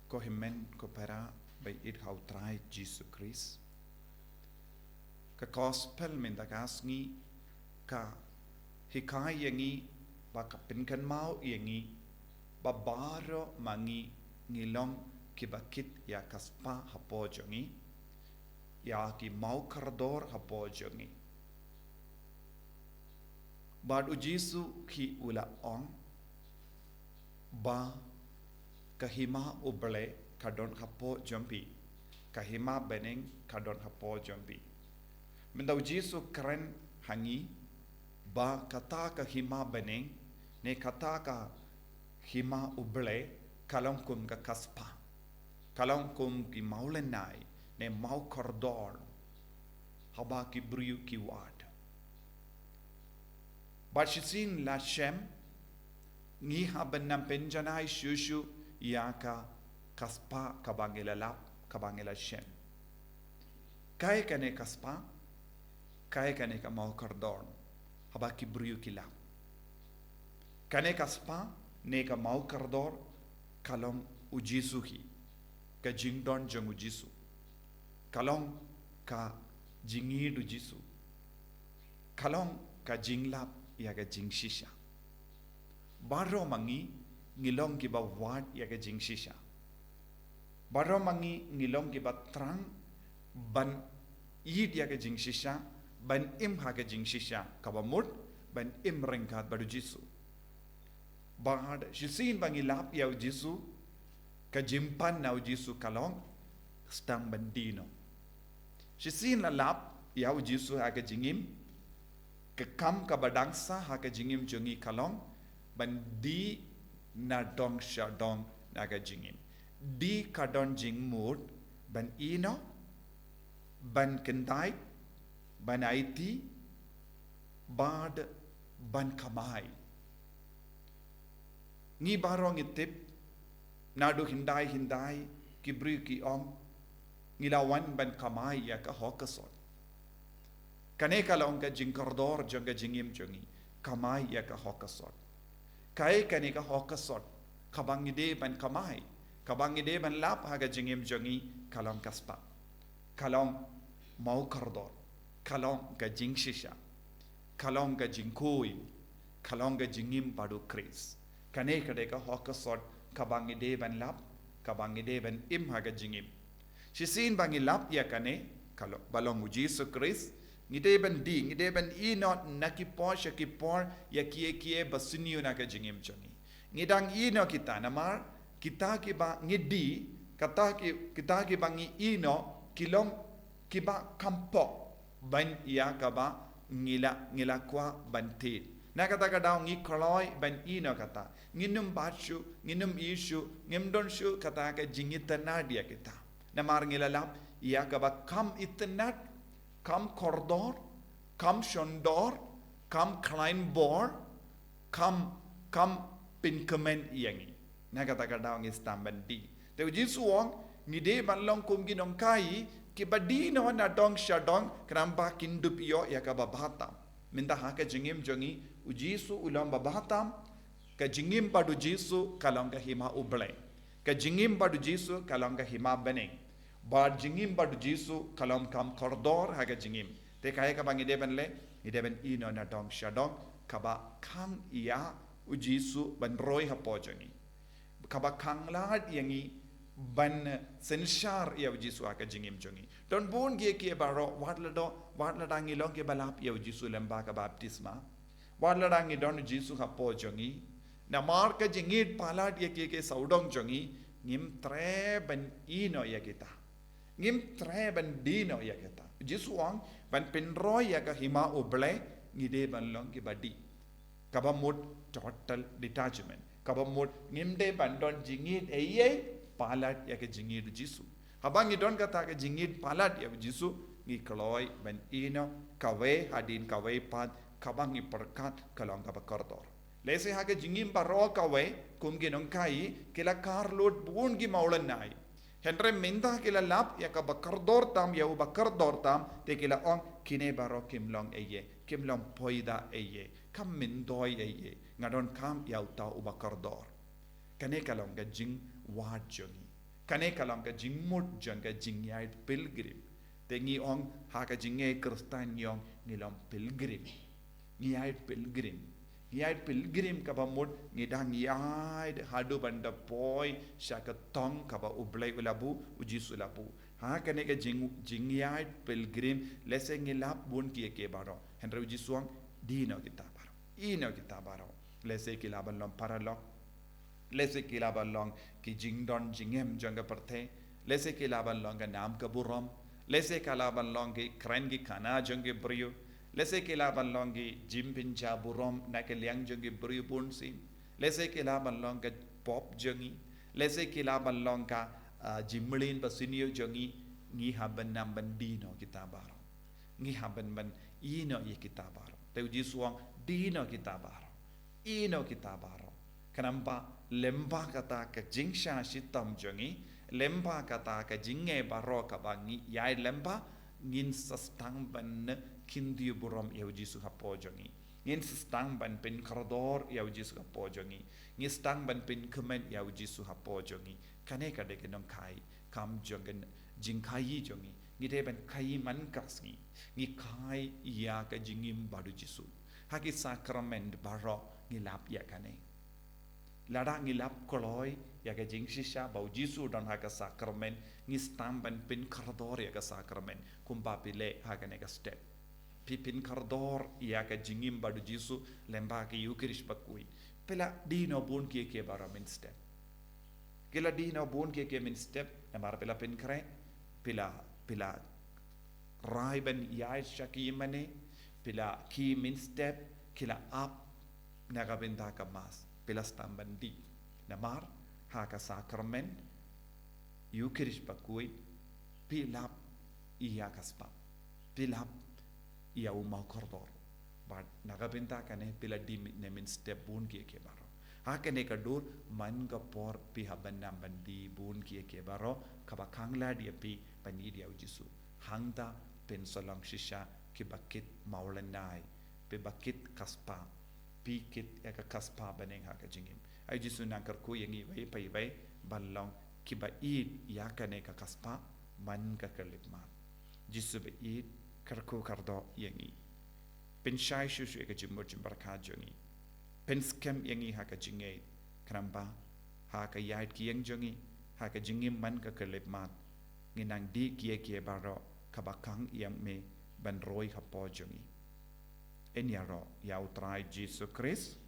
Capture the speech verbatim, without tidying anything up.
Ko hynmen ko para ba ïeit ha u Trai Jisu Khrist. Ka gospel mynta ka sngi ka hikai ïa ngi, ba ka pynkynmaw ïa ngi ba baroh ma ngi ngi long kiba kit ïa ka spah hapoh jong ngi, ïa ki mawkordor hapoh jong ngi. Bad u Jisu hi u la ong ba ka hima U Blei ka don hapoh jong phi, ka hima bneng ka don hapoh jong phi. Mynta u Jisu kren ha ngi ba kata ka hima bneng ne kata ka hima U Blei ka long kum ka, ka spah, ka long kum ki mawlynnai ne mawkordor haba ki briew ki wad. Bad shisien la shem, ngi hap ban ym pynjanai shuh shuh ïa ka, ka spah kaba ngi la lap, kaba ngi la shem. Kaei kane ka spah, kaei kane ka mawkordor haba ki briew ki lap? Kane ka spah ne ka mawkordor ka long u Jisu hi, ka jingdon jong u Jisu, ka long ka jingïeit u Jisu, ka long ka jinglap ïa ka jingshisha. Baroh ma ngi ngi long kiba wad ïa ka jingshisha. Baroh ma ngi ngi long kiba thrang ban ïeit ïa ka jingshisha, ban im ha ka jingshisha, kaba mut ban im ryngkat bad u Jisu. Bad shisien ba ngi lap ïa u Jisu, ka jingpan na u Jisu ka long sdang ban die noh. Shisien la lap ïa u Jisu ha ka jingim, ka kam kaba dang sah ha ka jingim jong ngi ka long ban die nadong shadong na ka jingim. Die ka don jingmut ban ïeh noh, ban kyntait, ban aiti, bad ban kamai. Ngi baroh ngi tip, naduh hyndai hyndai ki briew ki ong, ngi la wan ban kamai ïa ka hok ka sot. Kane ka long ka jingkordor jong ka jingim jong ngi, kamai ïa ka hok ka sot. Kaei kane ka hok ka sot kaba ngi dei ban kamai, kaba ngi dei ban lap ha ka jingim jong ngi? Ka long ka spah, ka long mawkordor, ka long ka jingshisha, ka long ka jingkhuid, ka long ka jingim bad u Khrist. Kane ka dei ka hok ka sot kaba ngi dei ban lap, kaba ngi dei ban im ha ka jingim. Shisien ba ngi lap ïa kane, ka long, ba long u Jisu Khrist, ngi dei ban die, ngi dei ban ïeh noh na ki por sha ki por ïa kiei kiei ba sniew na ka jingim jong ngi. Ngi dang ïeh noh kita namar kita kiba ngi die, kata ki, kita kiba ngi ïeh noh ki long kiba kham pop ban ïa kaba ngi la, ngi la kwah ban thied. Na kata ka daw ngi kloi ban ïeh noh kata. Ngin ym bat shuh, ngin ym ïeh shuh, ngim don shuh kata ka jingitynnad ïa kita. Namar ngi la lap ïa kaba kham itynnad, kham kordor, kham shondor, kham khlaiñ bor, kham, kham pynkmen ïa ngi. Na kata ka daw ngi sdang ban die. Te u Jisu u ong, ngi dei ban long kum ki nonghikai kiba die noh nadong shadong, khnang ba kin dup ïoh ïa kaba bha tam. Mynta ha ka jingim jong ngi, u Jisu u long ba bha tam. Ka jingim bad u Jisu ka long ka hima U Blei. Ka jingim bad u Jisu ka long ka hima bneng. Bad jingim bad u Jisu ka long kam kordor ha ka jingim. Te kaei kaba ngi dei ban leh, ngi dei ban ïeh noh nadong shadong kaba khang ïa u Jisu ban roi hapoh jong ngi, kaba khang lad ïa ngi ban synshar ïa u Jisu ha ka jingim jong ngi. Don bun kiei kiei baroh, wat lada, wat lada ngi long kiba lap ïa u Jisu lyngba ka baptisma, wat lada ngi don u Jisu hapoh jong ngi, namar ka jingïeit palat ïa kiei kiei sawdong jong ngi, ngim treh ban ïeh noh ïa kita. Ngim treh ban die noh ïa kita. U Jisu u ong, ban pynroi ïa ka hima U Blei, ngi dei ban long kiba die. Kaba mut total detachment. Kaba mut ngim dei ban don jingïeit ei ei palat ïa ka jingïeit u Jisu. Haba ngi don kata ka jingïeit palat ïa u Jisu, ngi kloi ban ïeh noh kawei hadien kawei pat, kaba ngi pyrkhat ka long kaba kordor. Lehse ha ka jingim baroh kawei, kum ki nonghikai, ki la kar lut bun ki mawlynnai. Hynrei mynta ki la lap ïa kaba kordor tam, ïa uba kordor tam, te ki la ong, kine baroh kim long ei ei, kim long poi da ei ei, kam myntoi ei ei, nga donkam ïa uta uba kordor. Kane ka long ka jingwad jong ngi. Kane ka long ka jingmut jong ka jingïaid pilgrim. Te ngi ong ha ka jingïaid Khristan ngi ong ngi long pilgrim. Ngi ïaid pilgrim. Ngi ïaid pilgrim kaba mut ngi dang ïaid haduh ban da poi sha ka tong kaba U Blei u la buh, U Jisu u la buh. Ha kane ka jing, jingïaid pilgrim, lehse ngi lap bun kiei kiei baroh. Hynrei U Jisu u ong, die noh kita baroh. Ïeh noh kita baroh. Lehse ki lah ban long paralok. Lehse ki lah ban long ki jingdon jingem jong ka pyrthei. Lehse ki lah ban long ka nam ka burom. Lehse ka lah ban long ki kren ki khana jong ki briew. Lehse ki lah ban long ki jingpynjah burom na ka liang jong ki briew bun sien. Lehse ki lah ban long ka pop jong ngi. Lehse ki lah ban long ka, ah, jingmlien ba sniew jong ngi. Ngi hap ban nam ban die noh kita baroh. Ngi hap ban ban ïeh noh ïa kita baroh. Te U Jisu u ong, die noh kita baroh. Ïeh noh kita baroh. Khnang ba lyngba kata ka jingshah shitom jong ngi, lyngba kata ka jingeh baroh kaba ngi ïaid lyngba, ngin sa sdang ban kyntiew burom ïa U Jisu hapoh jong ngi. Ngin sa sdang ban pynkordor ïa U Jisu hapoh jong ngi. Ngin sdang ban pynkmen ïa U Jisu hapoh jong ngi. Kane ka dei ka nongkhaïi kam jong ka jingkhaïi jong ngi. Ngi dei ban khaïi man ka sngi. Ngi khaïi ïa ka jingim bad U Jisu. Ha ki sakramen baroh ngi lap ïa kane. Lada ngi lap kloi ïa ka jingshisha ba U Jisu u don ha ka sakramen, ngi sdang ban pynkordor ïa ka sakramen kumba phi leh ha kane ka step. Phi pynkordor ïa ka jingim bad U Jisu lyngba ka Ïukharist bakhuid. Phi la die noh bun kiei kiei baroh mynstep. Ki la die noh bun kiei kiei mynstep, namar phi la pynkhreh, phi la, phi la rai ban ïaid sha ki ïingmane, phi la khie mynstep, ki la ap na ka bynta ka Mass, phi la sdang ban die. Namar ha ka sakramen Ïukharist bakhuid, phi lap ïa ka spah. Phi lap ïa u maw kordor. Bad na ka bynta kane phi la die ne mynstep bun kiei kiei baroh. Ha kane ka dur man ka por phi hap ban nam ban die bun kiei kiei baroh kaba khang lad ïa phi ban ïeit ïa U Jisu. Hangta phin sa long shisha kiba kit mawlynnai, phi ba kit ka spah, phi kit ïa ka spah bneng ha ka jingim. Ai Jisu nang kyrkhu ïa ngi iwei pa iwei ban long kiba ïeit ïa kane ka spah man ka khyllipmat. Jisu ba ïeit, kyrkhu kyrdoh ïa ngi. Pynshai shuh shuh ïa ka jingmut jingpyrkhat jong ngi. Pynskhem ïa ngi ha ka jingngeit. Khnang ba ha ka ïaid ki ïeng jong ngi, ha ka jingim man ka khyllipmat, ngin nang die kiei kiei baroh kaba khang ïa me ban roi hapoh jong ngi. Yn ïaroh ïa U Trai Jisu Khrist.